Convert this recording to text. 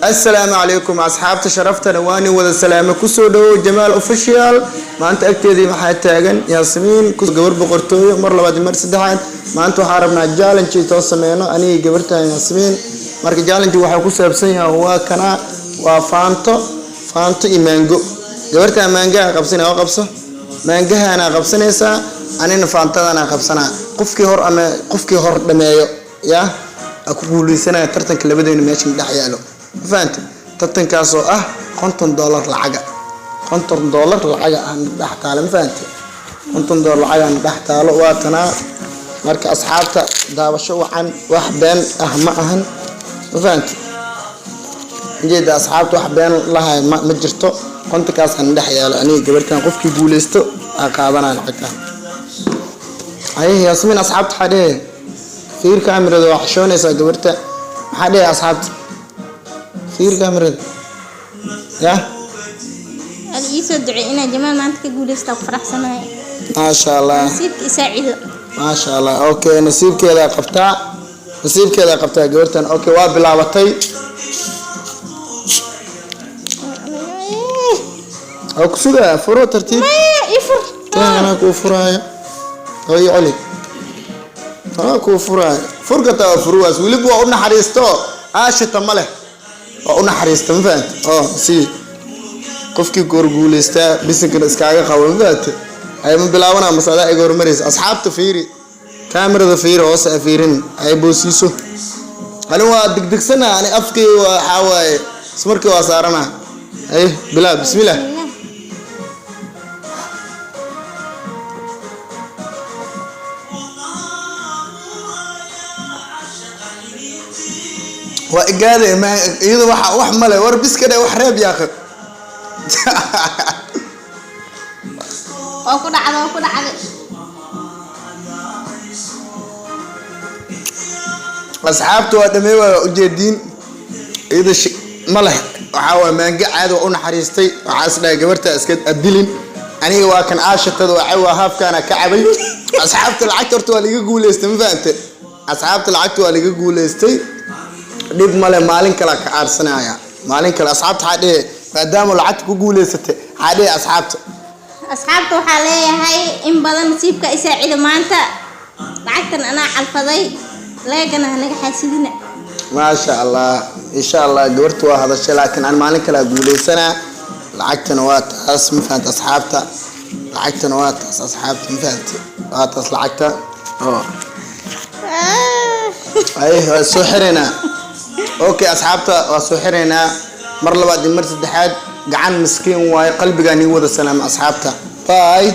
Assalaamu calaykum asxaabta sharaftana, waani wada salaame. Kusoo dhawow Jamaal Official. Maanta agteedii maxaa taagan? Yaasmiin, gabar boqortooyo. Mar labaad iyo mar saddexaad, maanta waxaa rabnaa challenge soo sameyno anigii gabartan Yaasmiin. Marka challenge waxaa ku saabsan yahay waa kana, waa Faanto, Faanto iyo maango. Gabartan maangaha qabsanaya oo qabso, maangahaana qabsanaysaa, anina faantadana qabsanaa. Qofkii hor ama qofkii hor dhameeyo yaa aa ku guuleysanaya tartanka labadeena meeshan dhex yaalo. Ma fahante? Tartankaasoo ah $50 lacaga, $50 lacaga aan dhex taalo. Ma fahante? $50 lacaga aan dhex taalo, waa tanaa. Marka asxaabta, daawasho wacan. Wax been ah ma ahan. Ma fahante? Ujeeda asxaabta, wax been lahay ma jirto. 50-kaas aan dhex yaalo aniga gabartan, qofkii guuleysto aa qaadanaya lacagtan. Haye Yaasmiin, asxaabta waxaa dhehe? Fiir kaamirada, waa xishoonaysaa gabarta. Maxaa dhehe asxaabta? Fiir kaamirada ya. Ada ii soo ducey inaa Jamaal maanta ka guuleystaa, ku faraxsanahay. Maasha Allah. Nasiibka isaacido. Maasha Allah. Okay, nasiibkeedaa qabtaa, nasiibkeedaa qabtaa gabartan. Okay, waa bilaabatay. Waa ku sugaa, furo tartiib. Maya, ii fur. Taa anaa kuu furaayo oo ii celi, anaa kuu furaayo. Furkataa waa furuwaas. Weliba waa u naxariisto, aashita ma leh, waa u naxariista. Ma fahanta? Oo sii qofkii goor guuleystaa bisinkana iskaaga qabo. Ma fahanta? Ay ma bilaabanaa mase adaa iga hormaraysa? Asxaabta fiiri, kaamirada fiiri, hoose a fiirin, ay boosiiso. Ani waa degdegsana, ani afkay waxaa waaye ismarkii waa saarana. Ay bilaab, bismillah. Bismillah. Waa igaade ma iyada waxa wax male. War biska dhe, wax reeb yaaqe. Waa ku dhacday, waa ku dhacday. Asxaabta, waa dhamey, waa ujeediin. Iyada ma leh, waxaa waay maange caadi. Waa u naxariistay, waxaa is dhahay gabarta iska adilin. Aniga waa kan aashatada waa waa haafkaana ka cabay. Asxaabta, lacagta horta waa liga guuleystay. Ma fahante? Asxaabta, lacagta waa liga guuleystay. Dhib male, maalin kale ka aarsanaya, maalin kale. Asxaabta waxaa dhehe, maadaama lacagta ku guuleysatay, waxaa dhehe asxaabta? Asxaabta waxaa leeyahay, in badan nasiibka isaacido maanta, lacagtan anaa calfaday, leegana hanaga xaasidina. Maasha Allah, insha Allah. Gabarta waa hadashay, laakiin aan maalin kale guuleysanaa. Lacagtana waa taas. Ma fahanta asxaabta? Lacagtana waa taas asxaabta. Ma fahante? Waa taas lacagta oo ay waa soo xiraynaa. Okay asxaabta, waa soo xiraynaa. Mar labaad iyo mar saddexaad, gacan miskiin waaye. Qalbigaa nii wada salaama asxaabta. Bye.